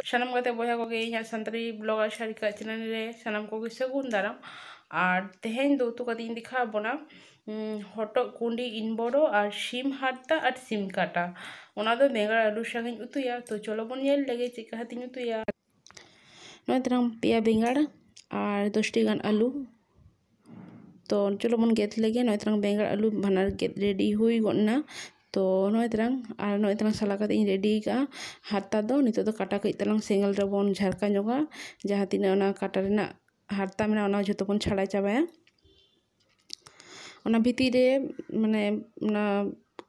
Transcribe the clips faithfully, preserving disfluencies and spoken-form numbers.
ᱥᱟᱱᱟᱢ ᱜᱟᱛᱮ ᱵᱚᱭᱦᱟ ᱠᱚᱜᱮ ᱤᱧᱟᱹᱜ ᱥᱟᱱᱛᱟᱲᱤ blogger ᱥᱟᱨᱤᱠᱟ channel ᱨᱮ ᱥᱟᱱᱟᱢ ᱠᱚᱜᱮ ᱥᱟᱹᱜᱩᱱ ᱫᱟᱨᱟᱢ᱾ ᱟᱨ ᱛᱮᱦᱮᱧ ᱫᱚ ᱩᱛᱩ ᱠᱟᱛᱮ ᱤᱧ ᱫᱮᱠᱷᱟᱣ ᱵᱚᱱᱟ, ᱩᱸ, ᱦᱚᱴᱚᱜ ᱠᱩᱸᱰᱤ ᱤᱱᱵᱚᱨᱚ ᱟᱨ ᱥᱤᱢ ᱦᱟᱨᱛᱟ ᱟᱨ ᱥᱤᱢ ᱠᱟᱴᱟ᱾ ᱚᱱᱟ ᱫᱚ ᱵᱮᱸᱜᱟᱲ ᱟᱹᱞᱩ ᱥᱟᱶ ᱤᱧ ᱩᱛᱩᱭᱟ᱾ ᱛᱚ ᱪᱚᱞᱚ ᱵᱚᱱ ᱧᱮᱞ ᱞᱮᱜᱮ ᱪᱮᱫ ᱠᱟ ᱦᱟᱛᱤᱧ ᱩᱛᱩᱭᱟ᱾ ᱱᱚᱜᱼᱚᱭ ᱛᱟᱨᱟᱝ ᱯᱮᱭᱟ ᱵᱮᱸᱜᱟᱲ ᱟᱨ ᱫᱚᱥᱴᱤ ᱜᱟᱱ ᱟᱹᱞᱩ᱾ ᱛᱚ ᱪᱚᱞᱚ ᱵᱚᱱ ᱜᱮᱫ ᱞᱮᱜᱮ᱾ ᱱᱚᱜᱼᱚᱭ ᱛᱟᱨᱟᱝ ᱵᱮᱸᱜᱟᱲ ᱟᱹᱞᱩ ᱵᱟᱱᱟᱨ ᱜᱮᱫ ready ᱦᱩᱭ ᱜᱚᱫ ᱮᱱᱟ᱾ ᱛᱚ ᱱᱚᱜᱼᱚᱭ ᱛᱟᱨᱟᱝ ᱟᱨ ᱱᱚᱜᱼᱚᱭ ᱛᱟᱨᱟᱝ ᱥᱟᱞᱟ ᱠᱟᱛᱮ ᱤᱧ ready ᱠᱟᱜᱼᱟ ᱦᱟᱨᱛᱟ ᱫᱚ᱾ ᱱᱤᱛᱚᱜ ᱫᱚ ᱠᱟᱴᱟ ᱠᱟᱹᱡ ᱛᱟᱞᱟᱝ ᱥᱮᱸᱜᱮᱞ ᱨᱮᱵᱚᱱ ᱡᱷᱟᱨᱠᱟ ᱧᱚᱜᱟ᱾ ᱡᱟᱦᱟᱸ ᱛᱤᱱᱟᱹᱜ ᱚᱱᱟ ᱠᱟᱴᱟ ᱨᱮᱱᱟᱜ ᱦᱟᱨᱛᱟ ᱢᱮᱱᱟᱜᱼᱟ, ᱚᱱᱟ ᱡᱷᱚᱛᱚ ᱵᱚᱱ ᱪᱷᱟᱲᱟ ᱪᱟᱵᱟᱭᱟ᱾ ᱚᱱᱟ ᱵᱷᱤᱛᱤᱨ ᱨᱮ, ᱢᱟᱱᱮ, ᱚᱱᱟ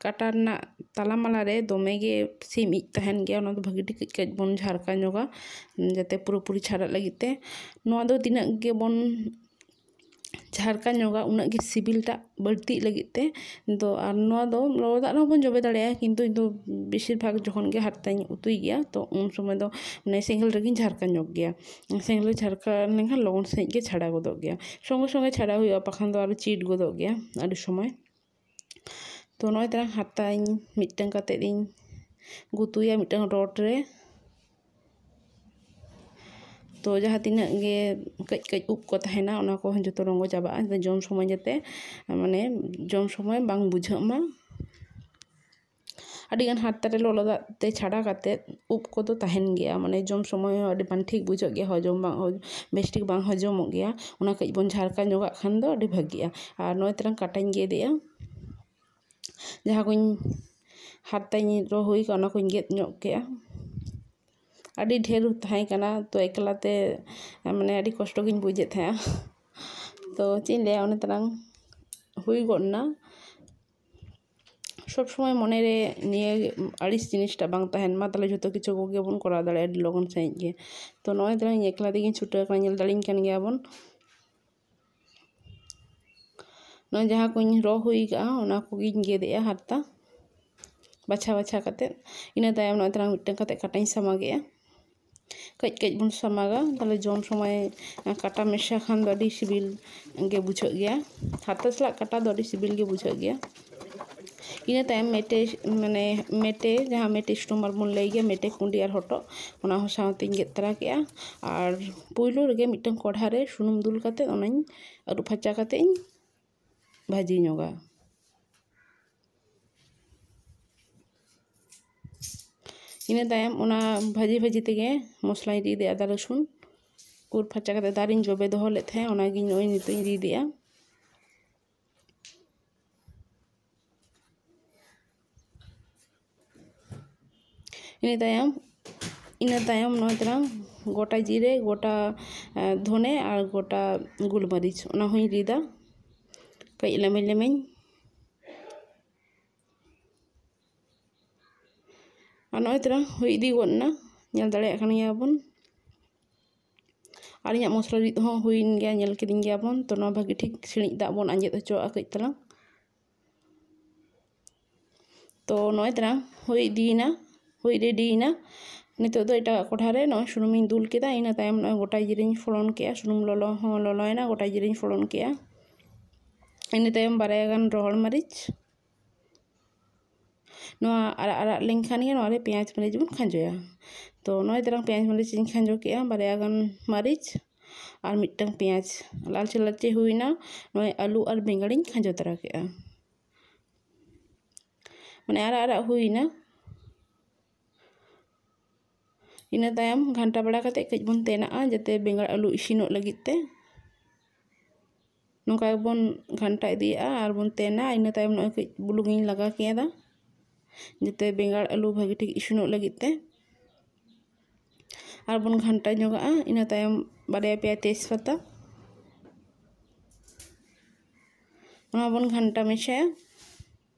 ᱠᱟᱴᱟ ᱨᱮᱱᱟᱜ ᱛᱟᱞᱟ ᱢᱟᱞᱟ ᱨᱮ ᱫᱚᱢᱮ ᱜᱮ ᱥᱤᱢ ᱤᱡ ᱛᱟᱦᱮᱱ ᱜᱮᱭᱟ᱾ ᱚᱱᱟ ᱫᱚ ᱵᱷᱟᱹᱜᱤ ᱴᱷᱤᱠ ᱠᱟᱹᱡ ᱠᱟᱹᱡ ᱵᱚᱱ ᱡᱷᱟᱨᱠᱟ ᱧᱚᱜᱟ, ᱡᱟᱛᱮ ᱯᱩᱨᱟᱹᱯᱩᱨᱤ ᱪᱷᱟᱲᱟᱜ ᱞᱟᱹᱜᱤᱫ ᱛᱮ᱾ ᱱᱚᱣᱟ ᱫᱚ ᱛᱤᱱᱟᱹᱜ ᱜᱮᱵᱚᱱ ᱡᱷᱟᱨᱠᱟ ᱧᱚᱜᱟ, ᱩᱱᱟᱹᱜ ᱜᱮ ᱥᱤᱵᱤᱞ ᱴᱟᱜ ᱵᱟᱹᱲᱛᱤᱜ ᱞᱟᱹᱜᱤᱫ ᱛᱮ᱾ ᱫᱚ ᱟᱨ ᱱᱚᱣᱟ ᱫᱚ ᱞᱚᱞᱚ ᱫᱟᱜ ᱨᱮᱦᱚᱸ ᱵᱚᱱ ᱡᱚᱵᱮ ᱫᱟᱲᱮᱭᱟᱜᱼᱟ, ᱠᱤᱱᱛᱩ ᱤᱧ ᱫᱚ ᱵᱮᱥᱤᱨ ᱵᱷᱟᱜᱽ ᱡᱚᱠᱷᱚᱱ ᱜᱮ ᱦᱟᱨᱛᱟᱧ ᱩᱛᱩᱭ ᱜᱮᱭᱟ, ᱛᱚ ᱩᱱ ᱥᱚᱢᱚᱭ ᱫᱚ, ᱢᱟᱱᱮ, ᱥᱮᱸᱜᱮᱞ ᱨᱮᱜᱮᱧ ᱡᱷᱟᱨᱠᱟ ᱧᱚᱜ ᱜᱮᱭᱟ᱾ ᱥᱮᱸᱜᱮᱞ ᱨᱮ ᱡᱷᱟᱨᱠᱟ ᱞᱮᱱᱠᱷᱟᱱ ᱞᱚᱜᱚᱱ ᱥᱟᱺᱦᱤᱡ ᱜᱮ ᱪᱷᱟᱲᱟ ᱜᱚᱫᱚᱜ ᱜᱮᱭᱟ᱾ ᱥᱚᱸᱜᱮ ᱥᱚᱸᱜᱮ ᱪᱷᱟᱲᱟ ᱦᱩᱭᱩᱜᱼᱟ, ᱵᱟᱠᱷᱟᱱ ᱫᱚ ᱟᱨᱚ ᱪᱤᱴ ᱜᱚᱫᱚᱜ ᱜᱮᱭᱟ ᱟᱹᱰᱤ ᱥᱚᱢᱚᱭ᱾ ᱛᱚ ᱱᱚᱜᱼᱚᱭ ᱛᱟᱨᱟᱝ ᱦᱟᱨᱛᱟᱧ ᱢᱤᱫᱴᱟᱝ ᱠᱟᱛᱮᱫ ᱤᱧ ᱜᱩᱛᱩᱭᱟ ᱢᱤᱫᱴᱟᱝ ᱨᱚᱰ ᱨᱮ᱾ ᱛᱚ ᱡᱟᱦᱟᱸ ᱛᱤᱱᱟᱹᱜ ᱜᱮ ᱠᱟᱹᱡ ᱠᱟᱹᱡ ᱩᱵ ᱠᱚ ᱛᱟᱦᱮᱱᱟ, ᱚᱱᱟ ᱠᱚᱦᱚᱸ ᱡᱚᱛᱚ ᱨᱚᱸᱜᱚ ᱪᱟᱵᱟᱜᱼᱟ, ᱡᱟᱛᱮ ᱡᱚᱢ ᱥᱚᱢᱚᱭ ᱡᱟᱛᱮ, ᱢᱟᱱᱮ, ᱡᱚᱢ ᱥᱚᱢᱚᱭ ᱵᱟᱝ ᱵᱩᱡᱷᱟᱹᱜ ᱢᱟ᱾ ᱟᱹᱰᱤᱜᱟᱱ ᱦᱟᱨᱛᱟ ᱨᱮ ᱞᱚᱞᱚ ᱫᱟᱜ ᱛᱮ ᱪᱷᱟᱰᱟ ᱠᱟᱛᱮᱫ ᱩᱵ ᱠᱚᱫᱚ ᱛᱟᱦᱮᱱ ᱜᱮᱭᱟ, ᱢᱟᱱᱮ, ᱡᱚᱢ ᱥᱚᱢᱚᱭ ᱦᱚᱸ ᱟᱹᱰᱤ ᱵᱟᱝ ᱴᱷᱤᱠ ᱵᱩᱡᱷᱟᱹᱜ ᱜᱮᱭᱟ, ᱦᱚᱡᱚᱢ ᱵᱟᱝ ᱦᱚᱡ-, ᱵᱮᱥ ᱴᱷᱤᱠ ᱵᱟᱝ ᱦᱚᱡᱚᱢᱚᱜ ᱜᱮᱭᱟ᱾ ᱚᱱᱟ ᱠᱟᱹᱡ ᱵᱚᱱ ᱡᱷᱟᱨᱠᱟ ᱧᱚᱜᱟᱜ ᱠᱷᱟᱱ ᱫᱚ ᱟᱹᱰᱤ ᱵᱷᱟᱹᱜᱤᱜᱼᱟ᱾ ᱟᱨ ᱱᱚᱜᱼᱚᱭ ᱛᱟᱨᱟᱝ ᱠᱟᱴᱟᱧ ᱜᱮᱫᱮᱜᱼᱟ᱾ ᱡᱟᱦᱟᱸ ᱠᱚᱧ ᱦᱟᱨᱛᱟᱧ ᱨᱚ ᱦᱩᱭ ᱠᱟᱜᱼᱟ, ᱚᱱᱟ ᱠᱚᱧ ᱜᱮᱫ ᱧᱚᱜ ᱠᱮᱜᱼᱟ᱾ ᱟᱹᱰᱤ ᱰᱷᱮᱨ ᱛᱟᱦᱮᱸ ᱠᱟᱱᱟ, ᱛᱚ ᱮᱠᱞᱟ ᱛᱮ, ᱢᱟᱱᱮ, ᱟᱹᱰᱤ ᱠᱚᱥᱴᱚ ᱜᱤᱧ ᱵᱩᱡᱮᱫ ᱛᱟᱦᱮᱸᱜᱼᱟ᱾ ᱛᱚ ᱪᱮᱫ ᱤᱧ ᱞᱟᱹᱭᱟ, ᱚᱱᱮ ᱛᱟᱨᱟᱝ ᱦᱩᱭ ᱜᱚᱫ ᱮᱱᱟ᱾ ᱥᱚᱵᱽ ᱥᱚᱢᱚᱭ ᱢᱚᱱᱮ ᱨᱮ ᱱᱤᱭᱟᱹ ᱟᱹᱲᱤᱥ ᱡᱤᱱᱤᱥᱴᱟ ᱵᱟᱝ ᱛᱟᱦᱮᱱ ᱢᱟ, ᱛᱟᱦᱞᱮ ᱡᱷᱚᱛᱚ ᱠᱤᱪᱷᱩ ᱠᱚᱜᱮ ᱵᱚᱱ ᱠᱚᱨᱟᱣ ᱫᱟᱲᱮᱭᱟᱜᱼᱟ ᱟᱹᱰᱤ ᱞᱚᱜᱚᱱ ᱥᱟᱺᱦᱤᱡ ᱜᱮ᱾ ᱛᱚ ᱱᱚᱜᱼᱚᱭ ᱛᱟᱨᱟᱝ ᱤᱧ ᱮᱠᱞᱟ ᱛᱮᱜᱤᱧ ᱪᱷᱩᱴᱟᱹᱣ ᱠᱟᱱᱟ, ᱧᱮᱞ ᱫᱟᱲᱮᱧ ᱠᱟᱱ ᱜᱮᱭᱟ ᱵᱚᱱ᱾ ᱱᱚᱜᱼᱚᱭ ᱡᱟᱦᱟᱸ ᱠᱚᱧ ᱨᱚ ᱦᱩᱭ ᱠᱟᱜᱼᱟ, ᱚᱱᱟ ᱠᱚᱜᱮᱧ ᱜᱮᱫᱮᱜᱼᱟ ᱦᱟᱨᱛᱟ, ᱵᱟᱪᱷᱟ ᱵᱟᱪᱷᱟ ᱠᱟᱛᱮᱫ᱾ ᱤᱱᱟᱹ ᱛᱟᱭᱚᱢ ᱱᱚᱜᱼᱚᱭ ᱛᱟᱨᱟᱝ ᱢᱤᱫᱴᱟᱝ ᱠᱟᱛᱮᱫ ᱠᱟᱴᱟᱧ ᱥᱟᱢᱟᱜᱮᱜᱼᱟ᱾ ᱠᱟᱹᱡ ᱠᱟᱹᱡ ᱵᱚᱱ ᱥᱟᱢᱟᱜᱟ, ᱛᱟᱦᱞᱮ ᱡᱚᱢ ᱥᱚᱢᱚᱭ ᱠᱟᱴᱟ ᱢᱮᱥᱟ ᱠᱷᱟᱱ ᱫᱚ ᱟᱹᱰᱤ ᱥᱤᱵᱤᱞ ᱜᱮ ᱵᱩᱡᱷᱟᱹᱜ ᱜᱮᱭᱟ᱾ ᱦᱟᱨᱛᱟ ᱥᱟᱞᱟᱜ ᱠᱟᱴᱟ ᱫᱚ ᱟᱹᱰᱤ ᱥᱤᱵᱤᱞ ᱜᱮ ᱵᱩᱡᱷᱟᱹᱜ ᱜᱮᱭᱟ᱾ ᱤᱱᱟᱹ ᱛᱟᱭᱚᱢ ᱢᱮᱴᱮ, ᱢᱟᱱᱮ ᱢᱮᱴᱮ, ᱡᱟᱦᱟᱸ ᱢᱮᱴᱮ ᱥᱴᱳᱢᱟᱨ ᱵᱚᱱ ᱞᱟᱹᱭ ᱜᱮᱭᱟ, ᱢᱮᱴᱮ ᱠᱩᱸᱰᱤ ᱟᱨ ᱦᱚᱴᱚᱜ, ᱚᱱᱟ ᱦᱚᱸ ᱥᱟᱶᱛᱮᱧ ᱜᱮᱫ ᱛᱚᱨᱟ ᱠᱮᱜᱼᱟ᱾ ᱟᱨ ᱯᱩᱭᱞᱩ ᱨᱮᱜᱮ ᱢᱤᱫᱴᱟᱝ ᱠᱚᱲᱦᱟ ᱨᱮ ᱥᱩᱱᱩᱢ ᱫᱩᱞ ᱠᱟᱛᱮ ᱚᱱᱟᱧ ᱟᱹᱨᱩᱵ ᱯᱷᱟᱨᱪᱟ ᱠᱟᱛᱮ ᱤᱧ ᱵᱷᱟᱹᱡᱤ ᱧᱚᱜᱟ᱾ ᱤᱱᱟᱹ ᱛᱟᱭᱚᱢ ᱚᱱᱟ ᱵᱷᱟᱹᱡᱤ ᱵᱷᱟᱹᱡᱤ ᱛᱮᱜᱮ ᱢᱚᱥᱞᱟᱧ ᱨᱤᱫ ᱮᱫᱟ, ᱟᱫᱟ ᱨᱟᱹᱥᱩᱱ ᱠᱩᱨ ᱯᱷᱟᱨᱪᱟ ᱠᱟᱛᱮ ᱫᱟᱨᱮᱧ ᱡᱚᱵᱮ ᱫᱚᱦᱚ ᱞᱮᱫ ᱛᱟᱦᱮᱸᱫ, ᱚᱱᱟᱜᱮ ᱱᱚᱜᱼᱚᱭ ᱱᱤᱛᱚᱜ ᱤᱧ ᱨᱤᱫ ᱮᱫᱟ᱾ ᱤᱱᱟᱹ ᱛᱟᱭᱚᱢ, ᱤᱱᱟᱹ ᱛᱟᱭᱚᱢ ᱱᱚᱜᱼᱚᱭ ᱛᱟᱞᱟᱝ ᱜᱚᱴᱟ ᱡᱤᱨᱮ, ᱜᱚᱴᱟ, ᱮ, ᱫᱷᱚᱱᱮ ᱟᱨ ᱜᱚᱴᱟ ᱜᱩᱞᱢᱟᱹᱨᱤᱪ, ᱚᱱᱟ ᱦᱚᱸᱧ ᱨᱤᱫᱟ ᱠᱟᱹᱡ ᱞᱮᱢᱮᱧ ᱞᱮᱢᱮᱧ᱾ ᱟᱨ ᱱᱚᱜᱼᱚᱭ ᱛᱟᱞᱟᱝ ᱦᱩᱭ ᱤᱫᱤ ᱜᱚᱫ ᱮᱱᱟ, ᱧᱮᱞ ᱫᱟᱲᱮᱭᱟᱜ ᱠᱟᱱ ᱜᱮᱭᱟ ᱵᱚᱱ᱾ ᱟᱨ ᱤᱧᱟᱹᱜ ᱢᱚᱥᱞᱟ ᱨᱤᱫ ᱦᱚᱸ ᱦᱩᱭᱮᱱ ᱜᱮᱭᱟ, ᱧᱮᱞ ᱠᱮᱫᱤᱧ ᱜᱮᱭᱟ ᱵᱚᱱ᱾ ᱛᱚ ᱱᱚᱣᱟ ᱵᱷᱟᱹᱜᱤ ᱴᱷᱤᱠ ᱥᱤᱬᱤᱡ ᱫᱟᱜ ᱵᱚᱱ ᱟᱸᱡᱮᱫ ᱦᱚᱪᱚᱣᱟᱜᱼᱟ ᱠᱟᱹᱡ ᱛᱟᱞᱟᱝ᱾ ᱛᱚ ᱱᱚᱜᱼᱚᱭ ᱛᱟᱞᱟᱝ ᱦᱩᱭ ᱤᱫᱤᱭᱮᱱᱟ, ᱦᱩᱭ ᱨᱮᱰᱤᱭᱮᱱᱟ᱾ ᱱᱤᱛᱚᱜ ᱫᱚ ᱮᱴᱟᱜᱟᱜ ᱠᱚᱲᱦᱟ ᱨᱮ ᱱᱚᱜᱼᱚᱭ ᱥᱩᱱᱩᱢᱤᱧ ᱫᱩᱞ ᱠᱮᱫᱟ᱾ ᱤᱱᱟᱹ ᱛᱟᱭᱚᱢ ᱱᱚᱜᱼᱚᱭ ᱜᱚᱴᱟ ᱡᱤᱨᱟᱹᱧ ᱯᱷᱚᱲᱚᱱ ᱠᱮᱫᱼᱟ᱾ ᱥᱩᱱᱩᱢ ᱞᱚᱞᱚ ᱦᱚᱸ ᱞᱚᱞᱚᱭᱮᱱᱟ, ᱜᱚᱴᱟ ᱡᱤᱨᱟᱹᱧ ᱯᱷᱚᱲᱚᱱ ᱠᱮᱫᱼᱟ᱾ ᱤᱱᱟᱹ ᱛᱟᱭᱚᱢ ᱵᱟᱨᱭᱟ ᱜᱟᱱ ᱨᱚᱦᱚᱲ ᱢᱟᱹᱨᱤᱪ, ᱱᱚᱣᱟ ᱟᱨᱟᱜ ᱟᱨᱟᱜ ᱞᱮᱱᱠᱷᱟᱱ ᱜᱮ ᱱᱚᱣᱟ ᱨᱮ ᱯᱮᱸᱭᱟᱡᱽ ᱢᱟᱹᱨᱤᱪ ᱵᱚᱱ ᱠᱷᱟᱸᱡᱚᱭᱟ᱾ ᱛᱚ ᱱᱚᱜᱼᱚᱭ ᱛᱟᱞᱟᱝ ᱯᱮᱸᱭᱟᱡᱽ ᱢᱟᱹᱨᱤᱪ ᱤᱧ ᱠᱷᱟᱸᱡᱚ ᱠᱮᱫᱼᱟ, ᱵᱟᱨᱭᱟ ᱜᱟᱱ ᱢᱟᱹᱨᱤᱪ ᱟᱨ ᱢᱤᱫᱴᱟᱝ ᱯᱮᱸᱭᱟᱡᱽ ᱞᱟᱞᱪᱮ ᱞᱟᱞᱪᱮ ᱦᱩᱭᱱᱟ᱾ ᱱᱚᱜᱼᱚᱭ ᱟᱹᱞᱩ ᱟᱨ ᱵᱮᱸᱜᱟᱲᱤᱧ ᱠᱷᱟᱸᱡᱚ ᱛᱚᱨᱟ ᱠᱮᱫᱼᱟ᱾ ᱢᱟᱱᱮ ᱟᱨᱟᱜ ᱟᱨᱟᱜ ᱦᱩᱭᱱᱟ᱾ ᱤᱱᱟᱹ ᱛᱟᱭᱚᱢ ᱜᱷᱟᱱᱴᱟ ᱵᱟᱲᱟ ᱠᱟᱛᱮ ᱠᱟᱹᱡ ᱵᱚᱱ ᱛᱮᱱᱟᱜᱼᱟ, ᱡᱟᱛᱮ ᱵᱮᱸᱜᱟᱲ ᱟᱹᱞᱩ ᱤᱥᱤᱱᱚᱜ ᱞᱟᱹᱜᱤᱫ ᱛᱮ᱾ ᱱᱚᱝᱠᱟ ᱜᱮᱵᱚᱱ ᱜᱷᱟᱱᱴᱟ ᱤᱫᱤᱭᱟᱜᱼᱟ ᱟᱨ ᱵᱚᱱ ᱛᱮᱱᱟ᱾ ᱤᱱᱟᱹ ᱛᱟᱭᱚᱢ ᱱᱚᱜᱼᱚᱭ ᱠᱟᱹᱡ ᱵᱩᱞᱩᱝ ᱤᱧ ᱞᱟᱜᱟᱣ ᱠᱮᱫᱟ, ᱡᱟᱛᱮ ᱵᱮᱸᱜᱟᱲ ᱟᱹᱞᱩ ᱵᱷᱟᱹᱜᱤ ᱴᱷᱤᱠ ᱤᱥᱤᱱᱚᱜ ᱞᱟᱹᱜᱤᱫ ᱛᱮ᱾ ᱟᱨ ᱵᱚᱱ ᱜᱷᱟᱱᱴᱟ ᱧᱚᱜᱟᱜᱼᱟ᱾ ᱤᱱᱟᱹ ᱛᱟᱭᱚᱢ ᱵᱟᱨᱭᱟ ᱯᱮᱭᱟ ᱛᱮᱡᱽᱯᱟᱛᱟ, ᱚᱱᱟ ᱵᱚᱱ ᱜᱷᱟᱱᱴᱟ ᱢᱮᱥᱟᱭᱟ᱾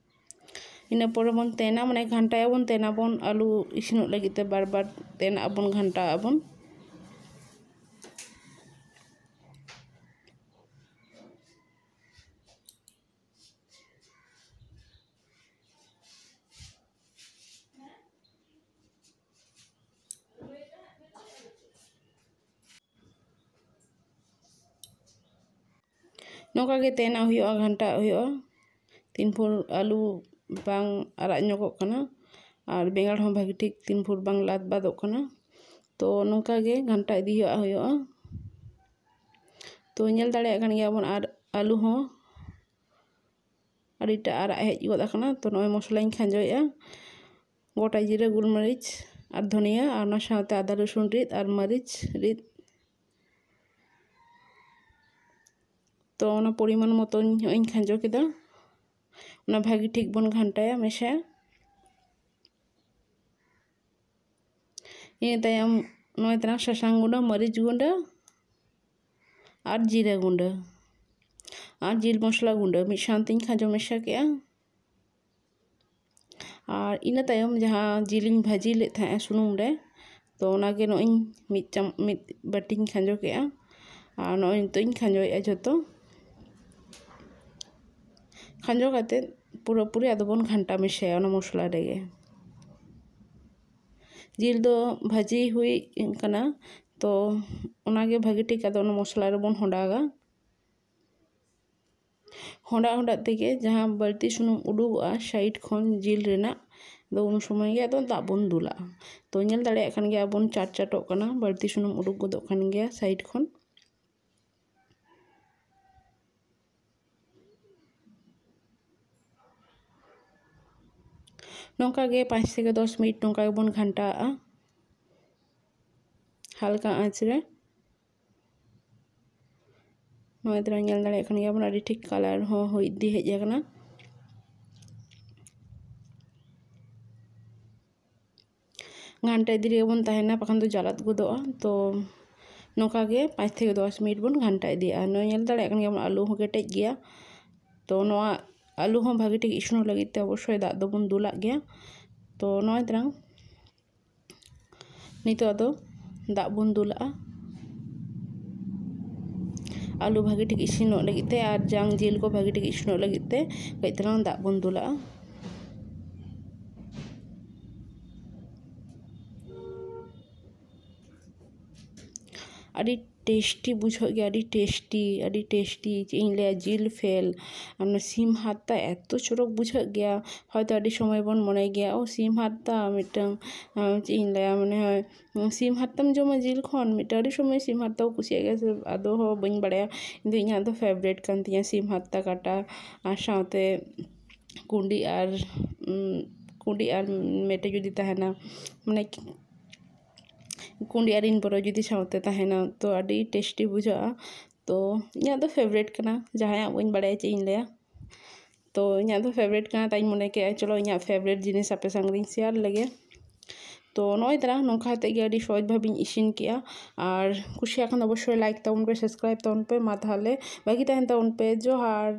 ᱤᱱᱟᱹ ᱯᱚᱨᱮ ᱵᱚᱱ ᱛᱮᱱᱟ, ᱢᱟᱱᱮ ᱜᱷᱟᱱᱴᱟᱭᱟᱵᱚᱱ, ᱛᱮᱱᱟᱵᱚᱱ, ᱟᱹᱞᱩ ᱤᱥᱤᱱᱚᱜ ᱞᱟᱹᱜᱤᱫ ᱛᱮ ᱵᱟᱨ ᱵᱟᱨ ᱛᱮᱱᱟᱜ ᱟᱵᱚᱱ, ᱜᱷᱟᱱᱴᱟᱜ ᱟᱵᱚᱱ᱾ ᱱᱚᱝᱠᱟ ᱜᱮ ᱛᱮᱱᱟᱜ ᱦᱩᱭᱩᱜᱼᱟ, ᱜᱷᱟᱱᱴᱟᱜ ᱦᱩᱭᱩᱜᱼᱟ᱾ ᱛᱤᱱ ᱵᱷᱳᱨ ᱟᱹᱞᱩ ᱵᱟᱝ ᱟᱨᱟᱜ ᱧᱚᱜᱚᱜ ᱠᱟᱱᱟ, ᱟᱨ ᱵᱮᱸᱜᱟᱲ ᱦᱚᱸ ᱵᱷᱟᱹᱜᱤ ᱴᱷᱤᱠ ᱛᱤᱱ ᱵᱷᱳᱨ ᱵᱟᱝ ᱞᱟᱫ ᱵᱟᱫᱚᱜ ᱠᱟᱱᱟ᱾ ᱛᱚ ᱱᱚᱝᱠᱟ ᱜᱮ ᱜᱷᱟᱱᱴᱟ ᱤᱫᱤ ᱦᱩᱭᱩᱜᱼᱟ, ᱦᱩᱭᱩᱜᱼᱟ᱾ ᱛᱚ ᱧᱮᱞ ᱫᱟᱲᱮᱭᱟᱜ ᱠᱟᱱ ᱜᱮᱭᱟ ᱵᱚᱱ, ᱟᱨ ᱟᱹᱞᱩ ᱦᱚᱸ ᱟᱹᱰᱤᱴᱟ ᱟᱨᱟᱜ ᱦᱮᱡ ᱜᱚᱫ ᱟᱠᱟᱱᱟ᱾ ᱛᱚ ᱱᱚᱜᱼᱚᱭ ᱢᱚᱥᱞᱟᱧ ᱠᱷᱟᱸᱡᱚᱭᱮᱫᱼᱟ, ᱜᱚᱴᱟ ᱡᱤᱨᱟᱹ, ᱜᱳᱞᱢᱟᱹᱨᱤᱪ ᱟᱨ ᱫᱷᱚᱱᱤᱭᱟᱹ, ᱟᱨ ᱚᱱᱟ ᱥᱟᱶᱛᱮ ᱟᱫᱟ ᱨᱚᱥᱩᱱ ᱨᱤᱫ ᱟᱨ ᱢᱟᱹᱨᱤᱪ ᱨᱤᱫ᱾ ᱛᱚ ᱚᱱᱟ ᱯᱚᱨᱤᱢᱟᱱ ᱢᱚᱛᱚᱧ ᱱᱚᱜᱼᱚᱭ ᱤᱧ ᱠᱷᱟᱸᱡᱚ ᱠᱮᱫᱟ᱾ ᱚᱱᱟ ᱵᱷᱟᱹᱜᱤ ᱴᱷᱤᱠ ᱵᱚᱱ ᱜᱷᱟᱱᱴᱟᱭᱟ, ᱢᱮᱥᱟᱭᱟ᱾ ᱤᱱᱟᱹ ᱛᱟᱭᱚᱢ ᱱᱚᱜᱼᱚᱭ ᱛᱟᱞᱟᱝ ᱥᱟᱥᱟᱝ ᱜᱩᱸᱰᱟᱹ, ᱢᱟᱹᱨᱤᱪ ᱜᱩᱸᱰᱟᱹ ᱟᱨ ᱡᱤᱨᱟᱹ ᱜᱩᱸᱰᱟᱹ ᱟᱨ ᱡᱤᱞ ᱢᱚᱥᱞᱟ ᱜᱩᱸᱰᱟᱹ ᱢᱤᱫ ᱥᱟᱶᱛᱮᱧ ᱠᱷᱟᱸᱡᱚ ᱢᱮᱥᱟ ᱠᱮᱜᱼᱟ᱾ ᱟᱨ ᱤᱱᱟᱹ ᱛᱟᱭᱚᱢ ᱡᱟᱦᱟᱸ ᱡᱤᱞᱤᱧ ᱵᱷᱟᱹᱡᱤ ᱞᱮᱫ ᱛᱟᱦᱮᱸᱜᱼᱟ ᱥᱩᱱᱩᱢ ᱨᱮ, ᱛᱚ ᱚᱱᱟᱜᱮ ᱱᱚᱜᱼᱚᱭ ᱤᱧ ᱢᱤᱫ ᱪᱟᱢ-, ᱢᱤᱫ ᱵᱟᱹᱴᱤᱧ ᱠᱷᱟᱸᱡᱚ ᱠᱮᱜᱼᱟ᱾ ᱟᱨ ᱱᱚᱜᱼᱚᱭ ᱱᱤᱛᱚᱜ ᱤᱧ ᱠᱷᱟᱸᱡᱚᱭᱮᱜᱼᱟ ᱡᱷᱚᱛᱚ᱾ ᱠᱷᱟᱸᱡᱚ ᱠᱟᱛᱮᱫ ᱯᱩᱨᱟᱹᱯᱩᱨᱤ ᱟᱫᱚ ᱵᱚᱱ ᱜᱷᱟᱱᱴᱟ ᱢᱮᱥᱟᱭᱟ ᱚᱱᱟ ᱢᱚᱥᱞᱟ ᱨᱮᱜᱮ᱾ ᱡᱤᱞ ᱫᱚ ᱵᱷᱟᱹᱡᱤ ᱦᱩᱭ ᱠᱟᱱᱟ, ᱛᱚ ᱚᱱᱟᱜᱮ ᱵᱷᱟᱹᱜᱤ ᱴᱷᱤᱠ ᱟᱫᱚ ᱚᱱᱟ ᱢᱚᱥᱞᱟ ᱨᱮᱵᱚᱱ ᱦᱚᱸᱰᱟᱜᱟ᱾ ᱦᱚᱸᱰᱟ ᱦᱚᱸᱰᱟ ᱛᱮᱜᱮ ᱡᱟᱦᱟᱸ ᱵᱟᱹᱲᱛᱤ ᱥᱩᱱᱩᱢ ᱩᱰᱩᱠᱚᱜᱼᱟ ᱥᱟᱭᱤᱰ ᱠᱷᱚᱱ ᱡᱤᱞ ᱨᱮᱱᱟᱜ, ᱟᱫᱚ ᱩᱱ ᱥᱚᱢᱚᱭ ᱜᱮ ᱟᱫᱚ ᱫᱟᱜ ᱵᱚᱱ ᱫᱩᱞᱟᱜᱼᱟ᱾ ᱛᱚ ᱧᱮᱞ ᱫᱟᱲᱮᱭᱟᱜ ᱠᱟᱱ ᱜᱮᱭᱟ ᱵᱚᱱ, ᱪᱟᱴ ᱪᱟᱴᱚᱜ ᱠᱟᱱᱟ, ᱵᱟᱹᱲᱛᱤ ᱥᱩᱱᱩᱢ ᱩᱰᱩᱠ ᱜᱚᱫᱚᱜ ᱠᱟᱱ ᱜᱮᱭᱟ ᱥᱟᱭᱤᱰ ᱠᱷᱚᱱ᱾ ᱱᱚᱝᱠᱟ ᱜᱮ ᱯᱟᱸᱪ ᱛᱷᱮᱠᱮ ᱫᱚᱥ ᱢᱤᱱᱤᱴ ᱱᱚᱝᱠᱟ ᱜᱮᱵᱚᱱ ᱜᱷᱟᱱᱴᱟᱣᱟᱜᱼᱟ ᱦᱟᱞᱠᱟ ᱟᱸᱪ ᱨᱮ᱾ ᱱᱚᱜᱼᱚᱭ ᱛᱚᱨᱟ ᱧᱮᱞ ᱫᱟᱲᱮᱭᱟᱜ ᱠᱟᱱ ᱜᱮᱭᱟ ᱵᱚᱱ, ᱟᱹᱰᱤ ᱴᱷᱤᱠ ᱠᱟᱞᱟᱨ ᱦᱚᱸ ᱦᱩᱭ ᱤᱫᱤ ᱦᱮᱡ ᱟᱠᱟᱱᱟ᱾ ᱜᱷᱟᱱᱴᱟ ᱤᱫᱤ ᱨᱮᱜᱮ ᱵᱚᱱ ᱛᱟᱦᱮᱱᱟ, ᱵᱟᱠᱷᱟᱱ ᱫᱚ ᱡᱟᱞᱟᱫ ᱜᱚᱫᱚᱜᱼᱟ᱾ ᱛᱚ ᱱᱚᱝᱠᱟ ᱜᱮ ᱯᱟᱸᱪ ᱛᱷᱮᱠᱮ ᱫᱚᱥ ᱢᱤᱱᱤᱴ ᱵᱚᱱ ᱜᱷᱟᱱᱴᱟ ᱤᱫᱤᱭᱟ᱾ ᱱᱚᱜᱼᱚᱭ ᱧᱮᱞ ᱫᱟᱲᱮᱭᱟᱜ ᱠᱟᱱ ᱜᱮᱭᱟ ᱵᱚᱱ, ᱟᱹᱞᱩ ᱦᱚᱸ ᱠᱮᱴᱮᱡ ᱜᱮᱭᱟ᱾ ᱛᱚ ᱱᱚᱣᱟ ᱟᱹᱞᱩ ᱦᱚᱸ ᱵᱷᱟᱹᱜᱤ ᱴᱷᱤᱠ ᱤᱥᱤᱱᱚᱜ ᱞᱟᱹᱜᱤᱫ ᱛᱮ ᱚᱵᱚᱥᱥᱳᱭ ᱫᱟᱜ ᱫᱚᱵᱚᱱ ᱫᱩᱞᱟᱜ ᱜᱮᱭᱟ᱾ ᱛᱚ ᱱᱚᱜᱼᱚᱭ ᱛᱟᱨᱟᱝ ᱱᱤᱛᱚᱜ ᱟᱫᱚ ᱫᱟᱜ ᱵᱚᱱ ᱫᱩᱞᱟᱜᱼᱟ᱾ ᱟᱹᱞᱩ ᱵᱷᱟᱹᱜᱤ ᱴᱷᱤᱠ ᱤᱥᱤᱱᱚᱜ ᱞᱟᱹᱜᱤᱫ ᱛᱮ ᱟᱨ ᱡᱟᱝ ᱡᱤᱞ ᱠᱚ ᱵᱷᱟᱹᱜᱤ ᱴᱷᱤᱠ ᱤᱥᱤᱱᱚᱜ ᱞᱟᱹᱜᱤᱫ ᱛᱮ ᱠᱟᱹᱡ ᱛᱟᱞᱟᱝ ᱫᱟᱜ ᱵᱚᱱ ᱫᱩᱞᱟᱜᱼᱟ᱾ ᱟᱹᱰᱤ ᱴᱮᱥᱴᱤ ᱵᱩᱡᱷᱟᱹᱜ ᱜᱮᱭᱟ, ᱟᱹᱰᱤ ᱴᱮᱥᱴᱤ, ᱟᱹᱰᱤ ᱴᱮᱥᱴᱤ᱾ ᱪᱮᱫ ᱤᱧ ᱞᱟᱹᱭᱟ, ᱡᱤᱞ ᱯᱷᱮᱞ᱾ ᱟᱨ ᱚᱱᱟ ᱥᱤᱢ ᱦᱟᱨᱛᱟ ᱮᱛᱚ ᱪᱚᱨᱚᱠ ᱵᱩᱡᱷᱟᱹᱜ ᱜᱮᱭᱟ᱾ ᱦᱚᱭᱛᱳ ᱟᱹᱰᱤ ᱥᱚᱢᱚᱭ ᱵᱚᱱ ᱢᱚᱱᱮ ᱜᱮᱭᱟ, ᱳ, ᱥᱤᱢ ᱦᱟᱨᱛᱟ ᱢᱤᱫᱴᱟᱝ, ᱟᱸ, ᱪᱮᱫ ᱤᱧ ᱞᱟᱹᱭᱟ, ᱢᱟᱱᱮ ᱦᱚᱭ, ᱩᱸ, ᱥᱤᱢ ᱦᱟᱨᱛᱟᱢ ᱡᱚᱢᱟ ᱡᱤᱞ ᱠᱷᱚᱱ᱾ ᱢᱤᱫᱴᱟᱝ ᱟᱹᱰᱤ ᱥᱚᱢᱚᱭ ᱥᱤᱢ ᱦᱟᱨᱛᱟ ᱠᱚ ᱠᱩᱥᱤᱭᱟᱜ ᱜᱮᱭᱟ ᱥᱮ, ᱟᱫᱚ ᱦᱚᱸ ᱵᱟᱹᱧ ᱵᱟᱲᱟᱭᱟ᱾ ᱤᱧ ᱫᱚ, ᱤᱧᱟᱹᱜ ᱫᱚ ᱯᱷᱮᱵᱟᱨᱮᱴ ᱠᱟᱱ ᱛᱤᱧᱟᱹ ᱥᱤᱢ ᱦᱟᱨᱛᱟ ᱠᱟᱴᱟ, ᱟᱨ ᱥᱟᱶᱛᱮ ᱠᱩᱸᱰᱤ ᱟᱨ, ᱩᱸ, ᱠᱩᱸᱰᱤ ᱟᱨ ᱢᱮᱴᱮ ᱡᱩᱫᱤ ᱛᱟᱦᱮᱱᱟ, ᱢᱟᱱᱮ ᱠᱩᱸᱰᱤ ᱟᱨ ᱤᱱ ᱵᱚᱨᱚ ᱡᱩᱫᱤ ᱥᱟᱶᱛᱮ ᱛᱟᱦᱮᱱᱟ, ᱛᱚ ᱟᱹᱰᱤ ᱴᱮᱥᱴᱤ ᱵᱩᱡᱷᱟᱹᱜᱼᱟ᱾ ᱛᱚ ᱤᱧᱟᱹᱜ ᱫᱚ ᱯᱷᱮᱵᱟᱨᱮᱴ ᱠᱟᱱᱟ, ᱡᱟᱦᱟᱸᱭᱟᱜ ᱵᱟᱹᱧ ᱵᱟᱲᱟᱭᱟ ᱪᱮᱫ ᱤᱧ ᱞᱟᱹᱭᱟ᱾ ᱛᱚ ᱤᱧᱟᱹᱜ ᱫᱚ ᱯᱷᱮᱵᱟᱨᱮᱴ ᱠᱟᱱᱟ, ᱛᱟᱭᱤᱧ ᱢᱚᱱᱮ ᱠᱮᱫᱼᱟ ᱪᱚᱞᱚ ᱤᱧᱟᱹᱜ ᱯᱷᱮᱵᱟᱨᱮᱴ ᱡᱤᱱᱤᱥ ᱟᱯᱮ ᱥᱟᱝ ᱨᱤᱧ ᱥᱮᱭᱟᱨ ᱞᱮᱜᱮ᱾ ᱛᱚ ᱱᱚᱜᱼᱚᱭ ᱛᱟᱨᱟ ᱱᱚᱝᱠᱟ ᱠᱟᱛᱮᱫ ᱜᱮ ᱟᱹᱰᱤ ᱥᱚᱦᱚᱡᱽ ᱵᱷᱟᱵᱮᱧ ᱤᱥᱤᱱ ᱠᱮᱜᱼᱟ᱾ ᱟᱨ ᱠᱩᱥᱤᱭᱟᱜ ᱠᱷᱟᱱ ᱫᱚ ᱚᱵᱚᱥᱥᱳᱭ ᱞᱟᱭᱤᱠ ᱛᱟᱵᱚᱱ ᱯᱮ, ᱥᱟᱵᱥᱠᱨᱟᱭᱤᱵ ᱛᱟᱵᱚᱱ ᱯᱮ᱾ ᱢᱟ ᱛᱟᱦᱚᱞᱮ ᱵᱷᱟᱹᱜᱤ ᱛᱟᱦᱮᱱ ᱛᱟᱵᱚᱱ ᱯᱮ᱾ ᱡᱚᱦᱟᱨ᱾